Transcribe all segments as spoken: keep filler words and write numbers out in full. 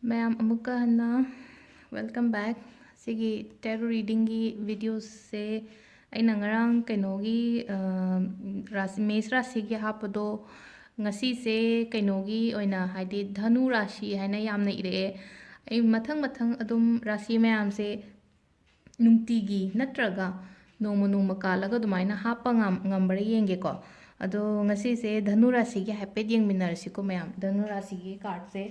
ꯃꯌꯥꯝ ꯑꯃꯨꯛꯀ ꯍꯟꯅ welcome back꯫ ꯁꯤꯒꯤ tarot readingꯒꯤ videoꯁꯦ ꯑꯩꯅ ꯉꯔꯥꯡ ꯀꯩꯅꯣꯒꯤ, ꯑ, ꯔꯥꯁꯤ, ꯃꯦꯁ ꯔꯥꯁꯤꯒꯤ ꯍꯥꯞꯄꯗꯣ ꯉꯁꯤꯁꯦ ꯀꯩꯅꯣꯒꯤ ꯑꯣꯏꯅ, ꯍꯥꯏꯗꯤ ꯙꯅꯨ ꯔꯥꯁꯤ ꯍꯥꯏꯅ ꯌꯥꯝꯅ ꯏꯔꯛꯑꯦ꯫ ꯑꯩ ꯃꯊꯪ ꯃꯊꯪ ꯑꯗꯨꯝ ꯔꯥꯁꯤ ꯃꯌꯥꯝꯁꯦ ꯅꯨꯡꯇꯤꯒꯤ ꯅꯠꯇ꯭ꯔꯒ ꯅꯣꯡꯃ ꯅꯣꯡꯃ ꯀꯥꯜꯂꯒ ꯑꯗꯨꯃꯥꯏꯅ ꯍꯥꯞꯄ ꯉꯝ-, ꯉꯝꯕ꯭ꯔꯥ ꯌꯦꯡꯒꯦꯀꯣ꯫ ꯑꯗꯣ ꯉꯁꯤꯁꯦ ꯙꯅꯨ ꯔꯥꯁꯤꯒꯤ ꯍꯥꯏꯐꯦꯠ ꯌꯦꯡꯃꯤꯟꯅꯔꯁꯤꯀꯣ ꯃꯌꯥꯝ꯫ ꯙꯅꯨ ꯔꯥꯁꯤꯒꯤ cardꯁꯦ,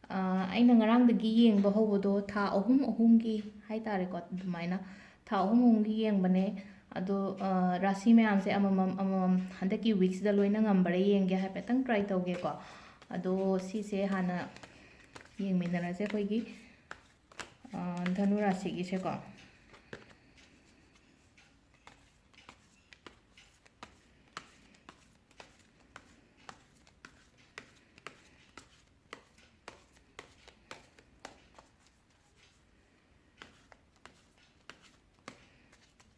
ꯑ, ꯑꯩꯅ ꯉꯔꯥꯡꯗꯒꯤ ꯌꯦꯡꯕ ꯍꯧꯕꯗꯣ ꯊꯥ ꯑꯍꯨꯝ ꯑꯍꯨꯝꯒꯤ ꯍꯥꯏꯇꯥꯔꯦꯀꯣ, ꯑꯗꯨꯃꯥꯏꯅ ꯊꯥ ꯑꯍꯨꯝ ꯑꯍꯨꯝꯒꯤ ꯌꯦꯡꯕꯅꯦ꯫ ꯑꯗꯣ, ꯑ, ꯔꯥꯁꯤ ꯃꯌꯥꯝꯁꯦ ꯑꯃꯃꯝ ꯑꯃꯃꯝ ꯍꯟꯗꯛꯀꯤ weekꯁꯤꯗ ꯂꯣꯏꯅ ꯉꯝꯕ꯭ꯔꯥ ꯌꯦꯡꯒꯦ, ꯍꯥꯏꯐꯦꯠꯇꯪ try ꯇꯧꯒꯦꯀꯣ꯫ ꯑꯗꯣ ꯁꯤꯁꯦ ꯍꯥꯟꯅ ꯌꯦꯡꯃꯤꯟꯅꯔꯁꯦ ꯑꯩꯈꯣꯏꯒꯤ, ꯑ, ꯙꯅꯨ ꯔꯥꯁꯤꯒꯤꯁꯦꯀꯣ꯫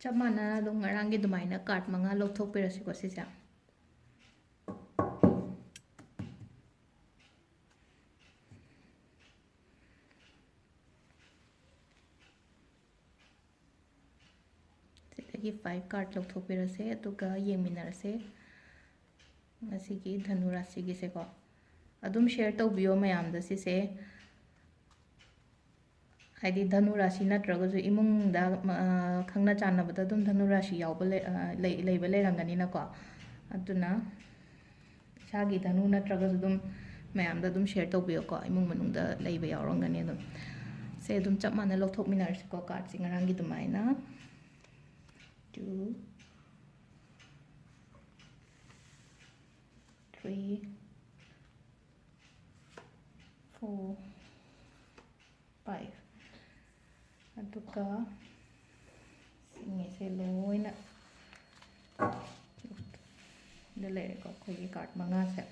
ꯆꯞ ꯃꯥꯟꯅꯅ ꯑꯗꯨꯝ ꯉꯔꯥꯡꯒꯤ ꯑꯗꯨꯃꯥꯏꯅ card ꯃꯉꯥ ꯂꯧꯊꯣꯛꯄꯤꯔꯁꯤꯀꯣ ꯁꯤꯁꯦ꯫ ꯁꯤꯗꯒꯤ five card ꯂꯧꯊꯣꯛꯄꯤꯔꯁꯦ, ꯑꯗꯨꯒ ꯌꯦꯡꯃꯤꯟꯅꯔꯁꯦ ꯉꯁꯤꯒꯤ ꯙꯅꯨ ꯔꯥꯁꯤꯒꯤꯁꯦꯀꯣ꯫ ꯑꯗꯨꯝ share ꯇꯧꯕꯤꯌꯣ ꯃꯌꯥꯝꯗ ꯁꯤꯁꯦ, ꯍꯥꯏꯗꯤ ꯙꯅꯨ ꯔꯥꯁꯤ ꯅꯠꯇ꯭ꯔꯒꯁꯨ ꯏꯃꯨꯡꯗ, ꯑ, ꯈꯪꯅ ꯆꯥꯟꯅꯕꯗ ꯑꯗꯨꯝ ꯙꯅꯨ ꯔꯥꯁꯤ ꯌꯥꯎꯕ ꯂꯩ-, ꯑ, ꯂꯩ-, ꯂꯩꯕ ꯂꯩꯔꯝꯒꯅꯤꯅꯀꯣ꯫ ꯑꯗꯨꯅ ꯏꯁꯥꯒꯤ ꯙꯅꯨ ꯅꯠꯇ꯭ꯔꯒꯁꯨ ꯑꯗꯨꯝ ꯃꯌꯥꯝꯗ ꯑꯗꯨꯝ share ꯇꯧꯕꯤꯌꯨꯀꯣ, ꯏꯃꯨꯡ ꯃꯅꯨꯡꯗ ꯂꯩꯕ ꯌꯥꯎꯔꯝꯒꯅꯤ ꯑꯗꯨꯝ꯫ ꯁꯦ ꯑꯗꯨꯝ ꯆꯞ ꯃꯥꯟꯅ ꯂꯧꯊꯣꯛꯃꯤꯟꯅꯔꯁꯤꯀꯣ cardꯁꯦ ꯉꯔꯥꯡꯒꯤ ꯑꯗꯨꯃꯥꯏꯅ꯫ Two, three, four, five꯫ ꯑꯗꯨꯒ ꯁꯤꯉꯩꯁꯦ ꯂꯣꯏꯅ ꯗ ꯂꯩꯔꯦꯀꯣ ꯑꯩꯈꯣꯏꯒꯤ card ꯃꯉꯥꯁꯦ꯫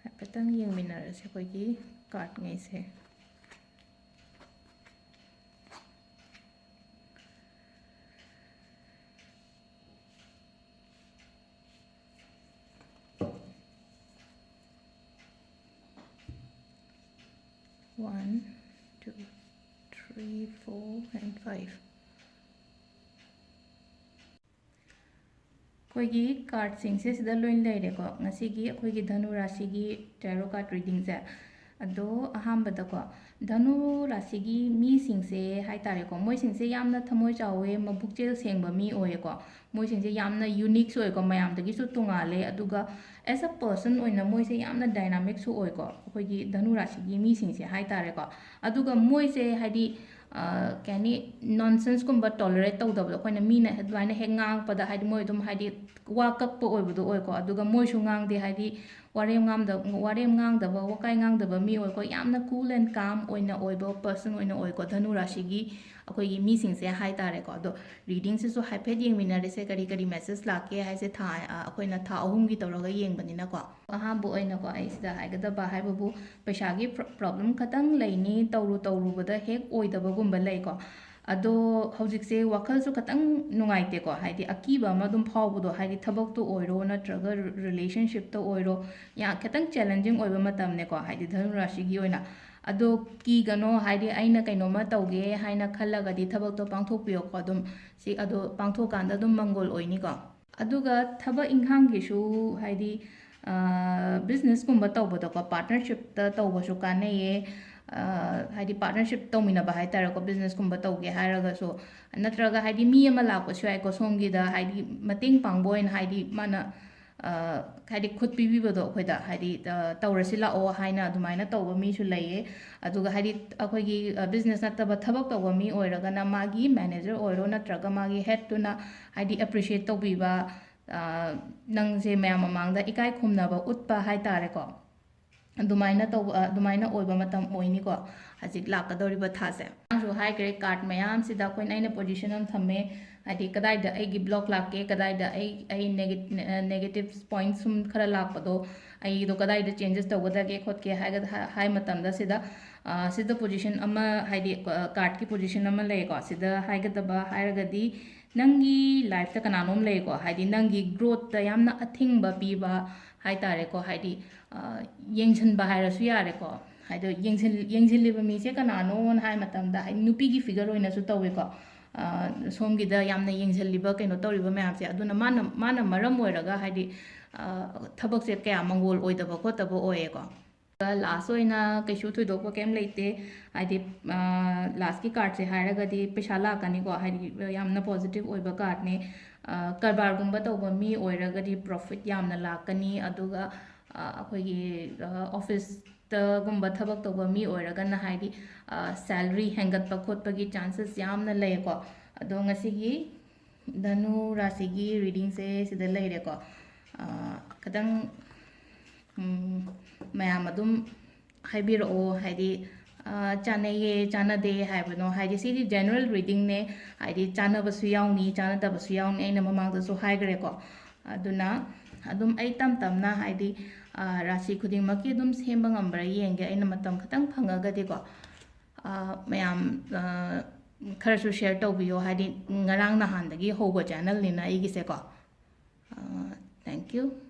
ꯍꯥꯏꯐꯦꯠꯇꯪ ꯌꯦꯡꯃꯤꯟꯅꯔꯁꯦ ꯑꯩꯈꯣꯏꯒꯤ cardꯉꯩꯁꯦ꯫ One, two, three, four, and five. ꯑꯩꯈꯣꯏꯒꯤ ꯀꯥꯔꯠꯁꯤꯡꯁꯦ ꯁꯤꯗ ꯂꯣꯏ ꯂꯩꯔꯦꯀꯣ꯫ ꯉꯁꯤꯒꯤ ꯑꯩꯈꯣꯏꯒꯤ ꯙꯅꯨ ꯔꯥꯁꯤꯒꯤ ꯇꯦꯔꯣ ꯀꯥꯔꯠ ꯔꯤꯗꯤꯡꯁꯦ꯫ ꯑꯗꯣ ꯑꯍꯥꯟꯕꯗꯀꯣ, ꯙꯅꯨ ꯔꯥꯁꯤꯒꯤ ꯃꯤꯁꯤꯡꯁꯦ ꯍꯥꯏ ꯇꯥꯔꯦꯀꯣ, ꯃꯣꯏꯁꯤꯡꯁꯦ ꯌꯥꯝꯅ ꯊꯃꯣꯏ ꯆꯥꯎꯋꯦ, ꯃꯄꯨꯛꯆꯦꯜ ꯁꯦꯡꯕ ꯃꯤ ꯑꯣꯏꯌꯦꯀꯣ꯫ ꯃꯣꯏꯁꯤꯡꯁꯦ ꯌꯥꯝꯅ ꯌꯨꯅꯤꯛꯁꯨ ꯑꯣꯏꯀꯣ, ꯃꯌꯥꯝꯗꯒꯤꯁꯨ ꯇꯣꯡꯉꯥꯜꯂꯦ꯫ ꯑꯗꯨꯒ as a person ꯑꯣꯏꯅ ꯃꯣꯏꯁꯦ ꯌꯥꯝꯅ ꯗꯥꯏꯅꯥꯃꯤꯛꯁꯨ ꯑꯣꯏꯀꯣ, ꯑꯩꯈꯣꯏꯒꯤ ꯙꯅꯨ ꯔꯥꯁꯤꯒꯤ ꯃꯤꯁꯤꯡꯁꯦ ꯍꯥꯏ ꯇꯥꯔꯦꯀꯣ꯫ ꯑꯗꯨꯒ ꯃꯣꯏꯁꯦ ꯍꯥꯏꯗꯤ, ꯑ, ꯀꯩ ꯍꯥꯏꯅꯤ, ꯅꯣꯟꯁꯦꯟꯁꯀꯨꯝꯕ ꯇꯣꯂꯔꯦꯠ ꯇꯧꯗꯕꯗꯣ, ꯑꯩꯈꯣꯏꯅ ꯃꯤꯅ ꯑꯗꯨꯃꯥꯏꯅ ꯍꯦꯛ ꯉꯥꯡꯉꯛꯄꯗ ꯍꯥꯏꯗꯤ ꯃꯣꯏ ꯑꯗꯨꯝ ꯍꯥꯏꯗꯤ ꯋꯥ ꯀꯛꯄ ꯑꯣꯏꯕꯗꯣ ꯑꯣꯏꯀꯣ꯫ ꯑꯗꯨꯒ ꯃꯣꯏꯁꯨ ꯉꯥꯡꯗꯦ ꯍꯥꯏꯗꯤ ꯋꯥꯔꯦꯝ ꯉꯥꯡꯗ-, ꯋꯥꯔꯦꯝ ꯉꯥꯡꯗꯕ, ꯋꯥꯀꯥꯏ ꯉꯥꯡꯗꯕ ꯃꯤ ꯑꯣꯏꯀꯣ꯫ ꯌꯥꯝꯅ cool and calm ꯑꯣꯏꯅ ꯑꯣꯏꯕ ꯄꯔꯁꯟ ꯑꯣꯏꯅ ꯑꯣꯏꯀꯣ, ꯙꯅꯨ ꯔꯥꯁꯤꯒꯤ ꯑꯩꯈꯣꯏꯒꯤ ꯃꯤꯁꯤꯡꯁꯦ ꯍꯥꯏ ꯇꯥꯔꯦꯀꯣ꯫ ꯑꯗꯣ ꯔꯤꯗꯤꯡꯁꯤꯁꯨ ꯍꯥꯏꯐꯦꯠ ꯌꯦꯡꯃꯤꯟꯅꯔꯁꯦ, ꯀꯔꯤ ꯀꯔꯤ ꯃꯦꯁꯦꯖ ꯂꯥꯛꯀꯦ ꯍꯥꯏꯁꯦ ꯊꯥ, ꯑ, ꯑꯩꯈꯣꯏꯅ ꯊꯥ ꯑꯍꯨꯝꯒꯤ ꯇꯧꯔꯒ ꯌꯦꯡꯕꯅꯤꯅꯀꯣ꯫ ꯑꯍꯥꯟꯕ ꯑꯣꯏꯅꯀꯣ, ꯑꯩ ꯁꯤꯗ ꯍꯥꯏꯒꯗꯕ ꯍꯥꯏꯕꯕꯨ ꯄꯩꯁꯥꯒꯤ ꯄ꯭ꯔꯣ-, ꯄ꯭ꯔꯣꯕ꯭ꯂꯦꯝ ꯈꯇꯪ ꯂꯩꯅꯤ, ꯇꯧꯔꯨ ꯇꯧꯔꯨꯕꯗ ꯍꯦꯛ ꯑꯣꯏꯗꯕꯒꯨꯝꯕ ꯂꯩꯀꯣ꯫ ꯑꯗꯣ ꯍꯧꯖꯤꯛꯁꯦ ꯋꯥꯈꯜꯁꯨ ꯈꯇꯪ ꯅꯨꯡꯉꯥꯏꯇꯦꯀꯣ, ꯍꯥꯏꯗꯤ ꯑꯀꯤꯕ ꯑꯃ ꯑꯗꯨꯝ ꯐꯥꯎꯕꯗꯣ, ꯍꯥꯏꯗꯤ ꯊꯕꯛꯇ ꯑꯣꯏꯔꯣ ꯅꯠꯇ꯭ꯔꯒ ꯔꯤ-, ꯔꯤꯂꯦꯁꯟꯁꯤꯞꯇ ꯑꯣꯏꯔꯣ, ꯌꯥꯝ ꯈꯤꯇꯪ ꯆꯦꯂꯦꯟꯖꯤꯡ ꯑꯣꯏꯕ ꯃꯇꯝꯅꯦꯀꯣ, ꯍꯥꯏꯗꯤ ꯙꯅꯨ ꯔꯥꯁꯤꯒꯤ ꯑꯣꯏꯅ꯫ ꯑꯗꯣ ꯀꯤꯒꯅꯣ, ꯍꯥꯏꯗꯤ ꯑꯩꯅ ꯀꯩꯅꯣꯝꯃ ꯇꯧꯒꯦ ꯍꯥꯏꯅ ꯈꯜꯂꯒꯗꯤ ꯊꯕꯛꯇꯣ ꯄꯥꯡꯊꯣꯛꯄꯤꯌꯣꯀꯣ꯫ ꯑꯗꯨꯝ ꯁꯤ, ꯑꯗꯣ ꯄꯥꯡꯊꯣꯛꯀꯥꯟꯗ ꯑꯗꯨꯝ ꯃꯪꯒꯣꯜ ꯑꯣꯏꯅꯤꯀꯣ꯫ ꯑꯗꯨꯒ ꯊꯕꯛ ꯏꯪꯈꯥꯡꯒꯤꯁꯨ, ꯍꯥꯏꯗꯤ, ꯑ, ꯕꯤꯖꯤꯅꯦꯁꯀꯨꯝꯕ ꯇꯧꯕꯗꯀꯣ, ꯄꯥꯔꯠꯅꯔꯁꯤꯞꯇ ꯇꯧꯕꯁꯨ ꯀꯥꯟꯅꯩꯌꯦ꯫ ꯑ, ꯍꯥꯏꯗꯤ ꯄꯥꯔꯠꯅꯔꯁꯤꯞ ꯇꯧꯃꯤꯟꯅꯕ ꯍꯥꯏ ꯇꯥꯔꯦꯀꯣ, ꯕꯤꯖꯤꯅꯦꯁꯀꯨꯝꯕ ꯇꯧꯒꯦ ꯍꯥꯏꯔꯒꯁꯨ꯫ ꯅꯠꯇ꯭ꯔꯒ ꯍꯥꯏꯗꯤ ꯃꯤ ꯑꯃ ꯂꯥꯛꯄꯁꯨ ꯌꯥꯏꯀꯣ, ꯁꯣꯝꯒꯤꯗ ꯍꯥꯏꯗꯤ ꯃꯇꯦꯡ ꯄꯥꯡꯕ ꯑꯣꯏꯅ, ꯍꯥꯏꯗꯤ ꯃꯥꯅ, ꯑ, ꯍꯥꯏꯗꯤ ꯈꯨꯠ ꯄꯤꯕꯤꯕꯗꯣ ꯑꯩꯈꯣꯏꯗ, ꯍꯥꯏꯗꯤ, ꯑ, ꯇꯧꯔꯁꯤ ꯂꯥꯛꯑꯣ ꯍꯥꯏꯅ ꯑꯗꯨꯃꯥꯏꯅ ꯇꯧꯕ ꯃꯤꯁꯨ ꯂꯩꯌꯦ꯫ ꯑꯗꯨꯒ ꯍꯥꯏꯗꯤ ꯑꯩꯈꯣꯏꯒꯤ, ꯑ, ꯕꯤꯖꯤꯅꯦꯁ ꯅꯠꯇꯕ ꯊꯕꯛ ꯇꯧꯕ ꯃꯤ ꯑꯣꯏꯔꯒꯅ ꯃꯥꯒꯤ ꯃꯦꯅꯦꯖꯔ ꯑꯣꯏꯔꯣ ꯅꯠꯇ꯭ꯔꯒ ꯃꯥꯒꯤ ꯍꯦꯠꯇꯨꯅ ꯍꯥꯏꯗꯤ ꯑꯦꯄ꯭ꯔꯤꯁꯤꯌꯦꯠ ꯇꯧꯕꯤꯕ, ꯑ, ꯅꯪꯁꯦ ꯃꯌꯥꯝ ꯃꯃꯥꯡꯗ ꯏꯀꯥꯏ ꯈꯨꯝꯅꯕ ꯎꯠꯄ ꯍꯥꯏ ꯇꯥꯔꯦꯀꯣ꯫ ꯑꯗꯨꯃꯥꯏꯅ ꯇꯧꯕ, ꯑ, ꯑꯗꯨꯃꯥꯏꯅ ꯑꯣꯏꯕ ꯃꯇꯝ ꯑꯣꯏꯅꯤꯀꯣ ꯍꯧꯖꯤꯛ ꯂꯥꯛꯀꯗꯧꯔꯤꯕ ꯊꯥꯁꯦ꯫ ꯑꯉꯥꯡꯁꯨ ꯍꯥꯏꯈ꯭ꯔꯦ, ꯀꯥꯔꯠ ꯃꯌꯥꯝꯁꯤꯗ ꯑꯩꯈꯣꯏꯅ, ꯑꯩꯅ ꯄꯣꯖꯤꯁꯟ ꯑꯃ ꯊꯝꯃꯦ, ꯍꯥꯏꯗꯤ ꯀꯗꯥꯏꯗ ꯑꯩꯒꯤ ꯕ꯭ꯂꯣꯛ ꯂꯥꯛꯀꯦ, ꯀꯗꯥꯏꯗ ꯑꯩ, ꯑꯩ ꯅꯦꯒꯦ-, ꯑ, ꯅꯦꯒꯦꯇꯤꯞ ꯄꯣꯏꯟꯠ ꯁꯨꯝ ꯈꯔ ꯂꯥꯛꯄꯗꯣ, ꯑꯩꯗꯣ ꯀꯗꯥꯏꯗ ꯆꯦꯟꯖꯦꯁ ꯇꯧꯒꯗꯒꯦ ꯈꯣꯠꯀꯦ ꯍꯥꯏꯒ-, ꯍꯥꯏ-, ꯍꯥꯏ ꯃꯇꯝꯗ ꯁꯤꯗ, ꯑ, ꯁꯤꯗ ꯄꯣꯖꯤꯁꯟ ꯑꯃ, ꯍꯥꯏꯗꯤ, ꯑ, ꯀꯥꯔꯠꯀꯤ ꯄꯣꯖꯤꯁꯟ ꯑꯃ ꯂꯩꯀꯣ꯫ ꯁꯤꯗ ꯍꯥꯏꯒꯗꯕ ꯍꯥꯏꯔꯒꯗꯤ ꯅꯪꯒꯤ ꯂꯥꯏꯐꯇ ꯀꯅꯥꯅꯣꯝ ꯂꯩꯀꯣ, ꯍꯥꯏꯗꯤ ꯅꯪꯒꯤ ꯒ꯭ꯔꯣꯠꯇ ꯌꯥꯝꯅ ꯑꯊꯤꯡꯕ ꯄꯤꯕ ꯍꯥꯏ ꯇꯥꯔꯦꯀꯣ, ꯍꯥꯏꯗꯤ, ꯑ, ꯌꯦꯡꯁꯤꯟꯕ ꯍꯥꯏꯔꯁꯨ ꯌꯥꯔꯦꯀꯣ꯫ ꯍꯥꯏꯗꯤ ꯌꯦꯡꯁꯤꯜ ꯌꯦꯡꯁꯤꯜꯂꯤꯕ ꯃꯤꯁꯦ ꯀꯅꯥꯅꯣꯅ ꯍꯥꯏ ꯃꯇꯝꯗ, ꯍꯥꯏꯗꯤ ꯅꯨꯄꯤꯒꯤ ꯐꯤꯒꯔ ꯑꯣꯏꯅꯁꯨ ꯇꯧꯋꯦꯀꯣ꯫ ꯁꯣꯝꯒꯤꯗ ꯌꯥꯝꯅ ꯌꯦꯡꯁꯤꯜꯂꯤꯕ ꯀꯩꯅꯣ ꯇꯧꯔꯤꯕ ꯃꯌꯥꯝꯁꯦ, ꯑꯗꯨꯅ ꯃꯥꯅ ꯃꯥꯅ ꯃꯔꯝ ꯑꯣꯏꯔꯒ ꯍꯥꯏꯗꯤ ꯊꯕꯛꯁꯦ ꯀꯌꯥ ꯃꯪꯒꯣꯜ ꯑꯣꯏꯗꯕ ꯈꯣꯠꯇꯕ ꯑꯣꯏꯌꯦꯀꯣ꯫ ꯂꯥꯁ ꯑꯣꯏꯅ ꯀꯩꯁꯨ ꯊꯣꯏꯗꯣꯛꯄ ꯀꯩꯝ ꯂꯩꯇꯦ꯫ ꯍꯥꯏꯗꯤ ꯂꯥꯁꯀꯤ ꯀꯥꯔꯠꯁꯦ ꯍꯥꯏꯔꯒꯗꯤ ꯄꯩꯁꯥ ꯂꯥꯛꯀꯅꯤꯀꯣ, ꯍꯥꯏꯗꯤ ꯌꯥꯝꯅ ꯄꯣꯖꯤꯇꯤꯚ ꯑꯣꯏꯕ ꯀꯥꯔꯠꯅꯦ꯫ ꯀꯔꯕꯥꯔꯒꯨꯝꯕ ꯇꯧꯕ ꯃꯤ ꯑꯣꯏꯔꯒꯗꯤ ꯄ꯭ꯔꯣꯐꯤꯠ ꯌꯥꯝꯅ ꯂꯥꯛꯀꯅꯤ꯫ ꯑꯗꯨꯒ ꯑꯩꯈꯣꯏꯒꯤ ꯑꯣꯐꯤꯁꯇꯒꯨꯝꯕ ꯊꯕꯛ ꯇꯧꯕ ꯃꯤ ꯑꯣꯏꯔꯒꯅ ꯍꯥꯏꯗꯤ ꯁꯦꯂꯔꯤ ꯍꯦꯟꯒꯠꯄ ꯈꯣꯠꯄꯒꯤ ꯆꯥꯟꯁꯦꯁ ꯌꯥꯝꯅ ꯂꯩꯌꯦꯀꯣ꯫ ꯑꯗꯣ ꯉꯁꯤꯒꯤ ꯙꯅꯨ ꯔꯥꯁꯤꯒꯤ ꯔꯤꯗꯤꯡꯁꯦ ꯁꯤꯗ ꯂꯩꯔꯦꯀꯣ꯫ ꯈꯤꯇꯪ ꯃꯌꯥꯝ ꯑꯗꯨꯝ ꯍꯥꯏꯕꯤꯔꯛꯑꯣ, ꯍꯥꯏꯗꯤ ꯆꯥꯟꯅꯩꯌꯦ ꯆꯥꯟꯅꯗꯦ ꯍꯥꯏꯕꯅꯣ꯫ ꯍꯥꯏꯗꯤ ꯁꯤꯗꯤ ꯖꯦꯅꯔꯦꯜ ꯔꯤꯗꯤꯡꯅꯦ꯫ ꯍꯥꯏꯗꯤ ꯆꯥꯟꯅꯕꯁꯨ ꯌꯥꯎꯅꯤ, ꯆꯥꯟꯅꯗꯕꯁꯨ ꯌꯥꯎꯅꯤ, ꯑꯩꯅ ꯃꯃꯥꯡꯗꯁꯨ ꯍꯥꯏꯈ꯭ꯔꯦꯀꯣ꯫ ꯑꯗꯨꯅ ꯑꯗꯨꯝ ꯑꯩ ꯇꯝ ꯇꯝꯅ ꯍꯥꯏꯗꯤ ꯔꯥꯁꯤ ꯈꯨꯗꯤꯡꯃꯛꯀꯤ ꯑꯗꯨꯝ ꯁꯦꯝꯕ ꯉꯝꯕ꯭ꯔꯥ ꯌꯦꯡꯒꯦ, ꯑꯩꯅ ꯃꯇꯝ ꯈꯤꯇꯪ ꯐꯪꯉꯒꯗꯤꯀꯣ꯫ ꯃꯌꯥꯝ ꯈꯔꯁꯨ ꯁꯤꯌꯔ ꯇꯧꯕꯤꯌꯣ, ꯍꯥꯏꯗꯤ ꯉꯔꯥꯡ ꯅꯍꯥꯟꯗꯒꯤ ꯍꯧꯕ ꯆꯦꯅꯦꯜꯅꯤꯅ ꯑꯩꯒꯤꯁꯦꯀꯣ꯫ Thank you.